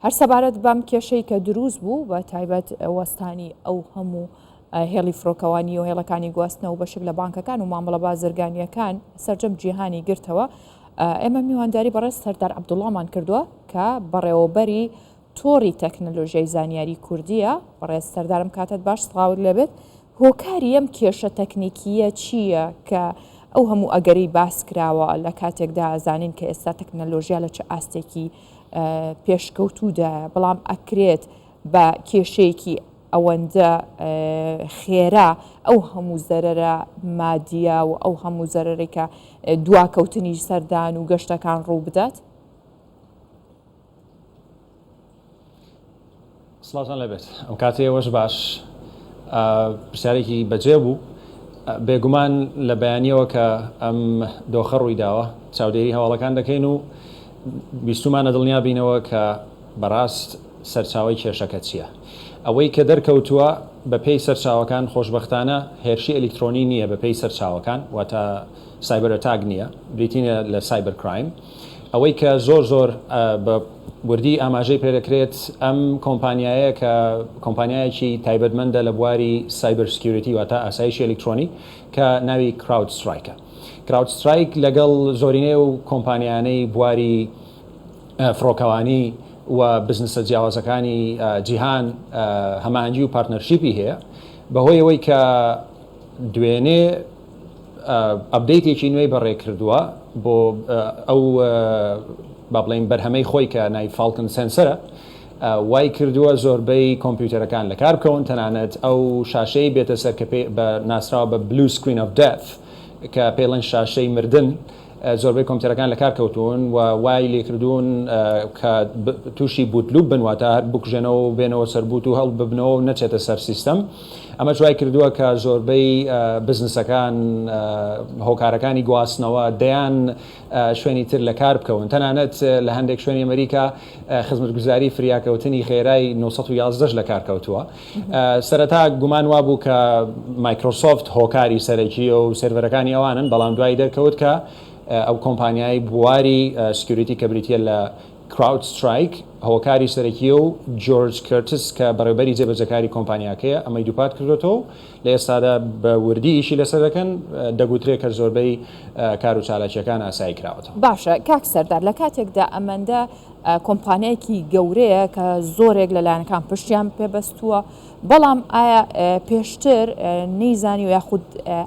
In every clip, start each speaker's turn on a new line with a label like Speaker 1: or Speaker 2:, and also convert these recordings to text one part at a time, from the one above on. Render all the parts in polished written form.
Speaker 1: هەر سەبارەت بەم کێشەی کە دروست بوو بە تایبەت وەستانی ئەو هەموو هێڵی فڕۆکەوانی و هێڵەکانی گواستنەوە و بەشێک لە بانکەکان و مامەڵە بازرگانییەکان سەرجەم جیهانی گرتەوە، ئێمە میوانداری بەڕێز سەردار عەبدوڵڵامان کردووە کە بەڕێوەبەری تۆڕی تەکنەلۆژیای زانیاری کوردییە. بەڕێز سەردارم کاتت باش سڵاوت لێبێت. هۆکاری ئەم کێشە تەکنیکییە چییە کە ئەو هەموو ئەگەرەی باس کراوە لە کاتێکدا زانین کە ئێستا تەکنەلۆژیا لە چ ئاستێکی پێشکەوتوودایە بەڵام ئەکرێت بە کێشەیەکی ئەوەندە خێرا ئەو هەموو زەرەرە مادیە و ئەو هەموو زەرەرەی کە دواکەوتنی سەردان و گەشتەکان ڕوو بدات؟
Speaker 2: سڵاوتان لێبێت ئەم کاتەی ئێوەش باش پرسیارێکی بەجێ بوو بێگومان لە بەیانیەوە کە ئەم دۆخە ڕوویداوە چاودێری هەواڵەکان دەکەین و بیستومانە دڵنیا بینەوە کە بەڕاست سەرچاوەی کێشەکە چییە ئەوەی کە دەرکەوتووە بە پێی سەرچاوەکان خۆشبەختانە هێرشی ئەلیکترۆنی نییە بە پێی سەرچاوەکان واتە cyber attack نییە بریتی نییە لە cyber crime ئەوەی کە زۆر زۆر بە وردی ئاماژەی پێدەکرێت ئەم کۆمپانیایە کە کۆمپانیایەکی تایبەتمەندە لە بواری cyber security واتە ئاسایشی ئەلیکترۆنی کە ناوی CrowdStrike ە. CrowdStrike لەگەڵ زۆرینەی ئەو کۆمپانیانەی بواری فڕۆکەوانی و بزنسە جیاوازەکانی جیهان هەماهەنگی و partnership ی هەیە بەهۆی ئەوەی کە دوێنێ update ێکی نوێی بەڕێکردووە بۆ ئەو با بڵێین بەرهەمەی خۆی کە ناوی Falcon Sensor ە وای کردووە زۆربەی کۆمپیوتەرەکان لە کار بکەون تەنانەت ئەو شاشەی بێتە سەر کە پێ بە ناسراوە بە blue screen of death کە پێڵێن شاشەی مردن زۆربەی کۆمپیوتەرەکان لە کار کەوتوون و وای لێکردوون کە تووشی boot loop بن واتە هەر بکوژێنەوە و بێنەوە سەر boot و هەڵببنەوە و نەچێتە سەر سیستەم ئەمەش وای کردووە کە زۆربەی بزنسەکان هۆکارەکانی گواستنەوە دەیان شوێنی تر لە کار بکەون تەنانەت لە هەندێک شوێنی ئەمریکا خزمەتگوزاری فریاکەوتنی خێرای 911 لە کار کەوتووە سەرەتا گومان وابوو کە مایکرۆسۆفت هۆکاری سەرەکییە و سێرڤەرەکانی ئەوانن، بەڵام دوایی دەرکەوت کە ئەو کۆمپانیای بواری security کە بریتییە لە CrowdStrike هۆکاری سەرەکییە و جۆرج کێرتس کە بەڕێوبەری جێبەجێکاری کۆمپانیاکەیە ئەمەی دووپات کردۆتەوە و لە ئێستادا بە وردی ئیشی لەسەر دەکەن، دەگوترێ کە زۆربەی کار و چالاکییەکان ئاسایی کراوەتەوە.
Speaker 1: باشە کاک سەردار لە کاتێکدا ئەمەندە کۆمپانیایەکی گەورەیە کە زۆرێک لە لایەنەکان پشتیان پێ بەستووە، بەڵام ئایا پێشتر نەیزانیوە یاخود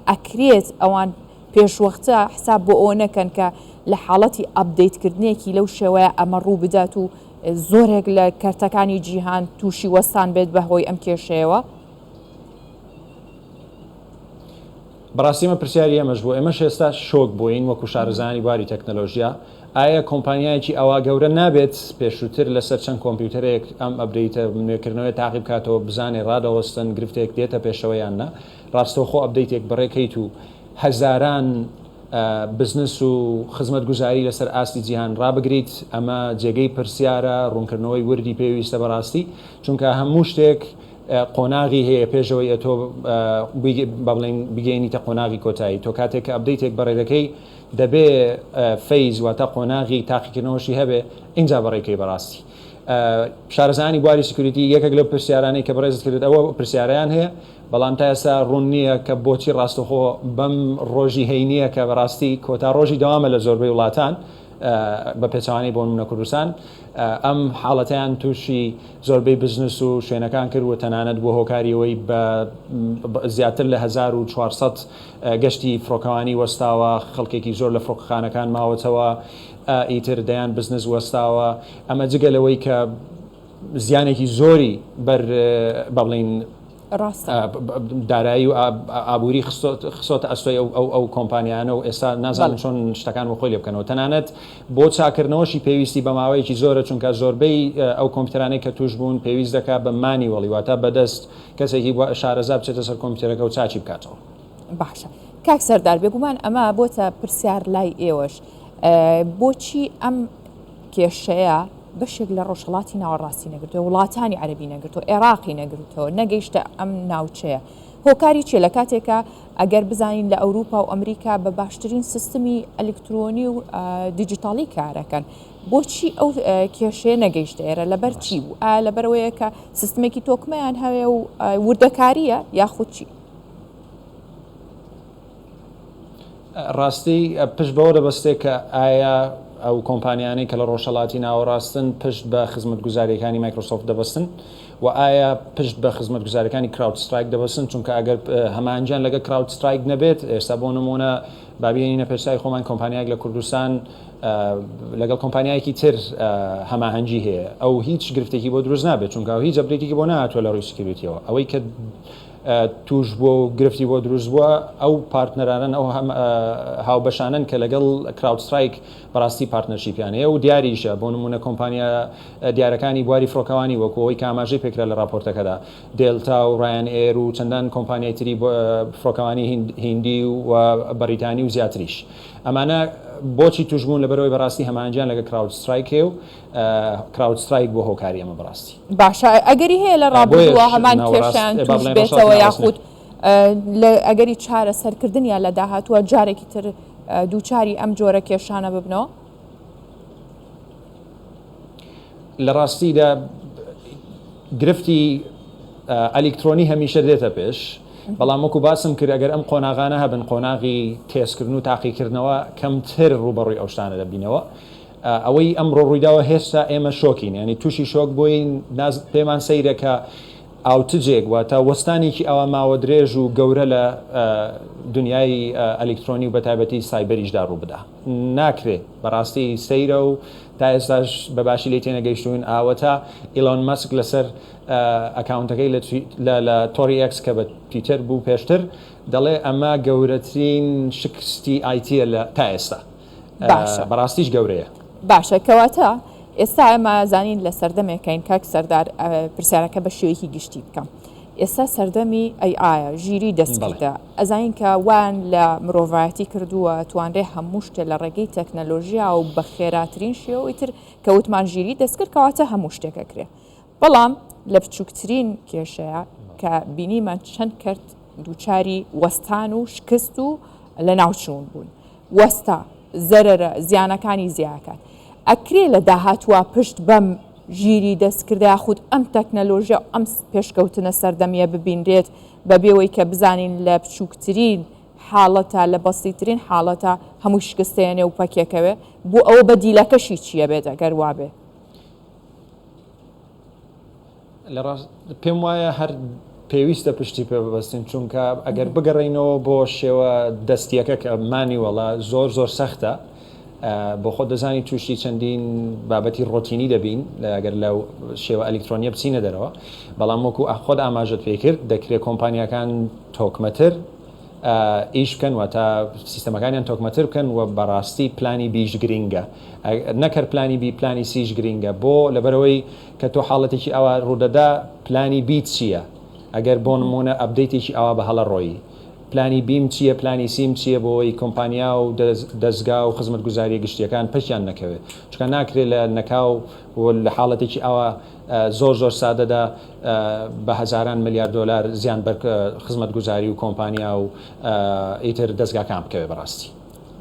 Speaker 1: ئەکرێت ئەوان پێشوەختە حساب بۆ ئەوە نەکەن کە لە حاڵەتی update کردنێکی لەو شێوەیە ئەمە ڕوو بدات و زۆرێک لە کەرتەکانی جیهان تووشی وەستان بێت بە هۆی ئەم کێشەیەوە؟
Speaker 2: بەڕاستی ئەمە پرسیاری ئێمەش بوو، ئێمەش ئێستا شۆک بووین وەکو شارەزایانی بواری تەکنەلۆژیا، ئایا کۆمپانیایەکی ئەوا گەورە نابێت پێشووتر لەسەر چەند کۆمپیوتەرێک ئەم update ە نوێکردنەوەیە تاقی بکاتەوە بزانێ ڕادەوەستن گرفتێک دێتە پێشەوە یان نا، ڕاستەوخۆ update ێک بەڕێکەیت و هەزاران بزنس و خزمەتگوزاری لەسەر ئاستی جیهان ڕابگریت، ئەمە جێگەی پرسیارە، ڕوونکردنەوەی وردی پێویستە بەڕاستی، چونکە هەموو شتێک قۆناغی هەیە پێش ئەوەی ئەتۆ با بڵێین بگەیەنیتە قۆناغی کۆتایی تۆ کاتێک کە update ێک بەڕێ دەکەی دەبێ phase واتە قۆناغی تاقیکردنەوەشی هەبێ ئینجا بەڕێکەی بەڕاستی شارەزایانی بواری security یەکێک لەو پرسیارانەی کە بەڕێزت کردت ئەوە پرسیارەیان هەیە بەڵام تا ئێستا ڕوون نییە کە بۆچی ڕاستەخۆ بەم ڕۆژی هەینییە کە بەڕاستی کۆتا ڕۆژی دەوامە لە زۆربەی وڵاتان بە پێچەوانەی بۆ نمونە کوردستان ئەم حاڵەتەیان تووشی زۆربەی بزنس و شوێنەکان کرد و تەنانەت بووە هۆکاری ئەوەی بە زیاتر لە 1400 گەشتی فڕۆکەوانی وەستاوە، خەڵکێکی زۆر لە فڕۆکەخانەکان ماوەتەوە، ئیتر دەیان بزنس وەستاوە، ئەمە جگە لەوەی کە زیانێکی زۆری بەر با بڵێین
Speaker 1: ڕاستە.
Speaker 2: دارایی و ئابووری خستۆتە ئەستۆی ئەو کۆمپانیانە و ئێستا نازانن چۆن شتەکان بۆ خۆی لێ بکەنەوە. تەنانەت بۆ چاککردنەوەشی پێویستی بە ماوەیەکی زۆرە، چونکە زۆربەی ئەو کۆمپیوتەرانەی کە تووش بوون پێویست دەکات بە manually واتە بەدەست کەسێکی شارەزا بچێتە سەر کۆمپیوتەرەکە و چاکی بکاتەوە.
Speaker 1: باشە کاک سەردار بێگومان ئەمە بۆتە پرسیار لای ئێوەش بۆچی ئەم کێشەیە بەشێک لە ڕۆژهەڵاتی ناوەڕاستی نەگرتووە، وڵاتانی عەرەبی نەگرتووە، عێراقی نەگرتەوە، نەگەیشتە ئەم ناوچەیە. هۆکاری چیە لە کاتێکا ئەگەر بزانین لە ئەوروپا و ئەمریکا بە باشترین سیستمی ئەلکترۆنی و دیجیتاڵی کارەکەن بۆچی ئەو کێشەیە نەگەیشتە ئێرە لەبەر چی بوو ئایا لەبەرەوەیە کە سیستمێکی تۆکمەیان هەیە و وردەکاریە یاخود چی؟
Speaker 2: ڕاستی پشت بەوە دەبەستێت کە ئایا ئەو کۆمپانیانەی کە لە ڕۆژهەڵاتی ناوەڕاستن پشت بە خزمەتگوزارییەکانی مایکرۆسۆفت دەبەستن و ئایا پشت بە خزمەتگوزارییەکانی کراودسترایک دەبەستن چونکە ئەگەر هەماهەنگیان لەگەڵ کراودسترایک نەبێت ئێستا بۆ نموونە با بهێنینە پێشچاوی خۆمان کۆمپانیایەک لە کوردستان لەگەڵ کۆمپانیایەکی تر هەماهەنگی هەیە ئەو هیچ گرفتێکی بۆ دروست نابێت چونکە ئەو هیچ update ێکی بۆ نەهاتووە لە ڕووی security یەوە ئەوەی کە توش بووە و گرفتی بۆ دروست بووە ئەو partner انەن ئەو هاوبەشانەن کە لەگەڵ کراودسترایک بەڕاستی partnership یان هەیە و دیاریشە بۆ نمونە کۆمپانیا دیارەکانی بواری فڕۆکەوانی وەکو ئەوەی کە ئاماژەی پێکرا لە راپۆرتەکەدا دێلتا و ڕایان ئێر و چەندان کۆمپانیای تری فڕۆکەوانی هیندی و بەریتانی و زیاتریش ئەمانە بۆچی توش بوون لەبەرئەوەی بەڕاستی هەماهەنگیان لەگەڵ کراودسترایک هەیە و کراودسترایک بووە هۆکاری ئەمە بەڕاستی.
Speaker 1: باشە ئەگەری هەیە لە ڕابردووە
Speaker 2: بۆیەش
Speaker 1: هەمان
Speaker 2: ناوەڕاست
Speaker 1: کێشەیان
Speaker 2: با
Speaker 1: توش
Speaker 2: بڵێن ڕۆژهەڵاتی
Speaker 1: بێتەوە
Speaker 2: ناوەڕاست
Speaker 1: یاخود
Speaker 2: نە.
Speaker 1: لە ئەگەری چارەسەرکردنیان لە داهاتووە جارێکی تر دووچاری ئەم جۆرە کێشانە ببنەوە؟
Speaker 2: لە ڕاستیدا گرفتی ئەلیکترۆنی هەمیشە دێتە پێش، بەڵام وەکو باسم کرد ئەگەر ئەم قۆناغانە هەبن قۆناغی تێستکردن و تاقیکردنەوە کەمتر ڕووبەڕووی ئەو شتانە دەبینەوە. ئەوەی ئەمڕۆ ڕوویداوە هێشتا ئێمە شۆکین یانی تووشی شۆک بووین پێمان سەیرە کە outage ێک واتە وەستانێکی ئەوا ماوە درێژ و گەورە لە دنیای ئەلیکترۆنی و بەتایبەتی سایبەریشدا ڕووبدا ناکرێ بەڕاستی سەیرە و تا ئێستاش بە باشی لێی تێنەگەیشتووین ئاوەتا ئیلۆن مەسک لەسەر account ەکەی لە تۆڕی ئێکس کە بە تویتەر بوو پێشتر دەڵێ ئەمە گەورەترین شکستی IT یە لە تا ئێستا
Speaker 1: باشە.
Speaker 2: بەڕاستیش گەورەیە.
Speaker 1: باشە کەواتە ئێستا ئێمە زانین لە سەردەمێکین کاک سەردار پرسیارەکە بە شێوەیەکی گشتی بکەم ئێستا سەردەمی AI یە ژیری دەستکردە ئەزانین کە وان لە مرۆڤایەتی کردووە توانرێ هەموو شتێ لە ڕێگەی تەکنەلۆژیا و بە خێراترین شێوەی تر کەوتمان ژیری دەستکرد کەواتە هەموو شتێکە کرێ بەڵام لە بچووکترین کێشەیە کە بینیمان چەند کەرت دووچاری وەستان و شکست و لەناوچوون بوون وەستا زەرەرە زیانەکانی زیاکات. ئەکرێ لە داهاتووا پشت بەم ژیری دەستکردە یاخود ئەم تەکنەلۆژیا و ئەم پێشکەوتنە سەردەمیە ببینرێت بەبێ وەی کە بزانین لە بچووکترین حاڵەتا لە بەسیترین حاڵەتا هەمووی شکستێنێ و پەکێکەوێ بۆ ئەوە بەدیلەکەشی چییە بێت ئەگەر وابێ؟
Speaker 2: لە ڕاست پێم وایە هەر پێویستە پشتی پێ ببەستین چونکە ئەگەر بگەڕینەوە بۆ شێوە دەستیەکە کە manual ە زۆر زۆر سەختە بۆ خۆت دەزانی تووشی چەندین بابەتی ڕۆتینی دەبین ئەگەر لە شێوە ئەلیکترۆنیە بچینە دەرەوە بەڵام وەکو خۆت ئاماژەت پێ کرد دەکرێت کۆمپانیاکان تۆکمەتر ئیش بکەن واتە سیستەمەکانیان تۆکمەتر بکەن و بەڕاستی پلانی B یش گرینگە نەک هەر پلانی B پلانی C یش گرینگە بۆ لەبەرئەوەی کە تۆ حاڵەتێکی ئاوا ڕوودەدا پلانی B ت چییە ئەگەر بۆ نموونە update ێکی ئاوا بە هەڵە ڕۆیی پلانی B م چییە پلانی C م چییە بۆ ئەوەی کۆمپانیا و دەزگا و خزمەتگوزارییە گشتییەکان پەکیان نەکەوێت چونکە ناکرێت لە نەکاو و لە حاڵەتێکی ئاوا زۆر زۆر سادەدا بە هەزاران ملیار دۆلار زیان بەر خزمەتگوزاری و کۆمپانیا و ئیتر دەزگاکان بکەوێت بەڕاستی.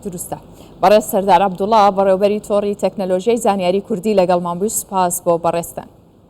Speaker 1: دروستە. بەڕێز سەردار عەبدوڵا، بەڕێوەبەری تۆڕی تەکنەلۆژیای زانیاری کوردی لەگەڵمان بووی، سوپاس بۆ بەڕێزتان.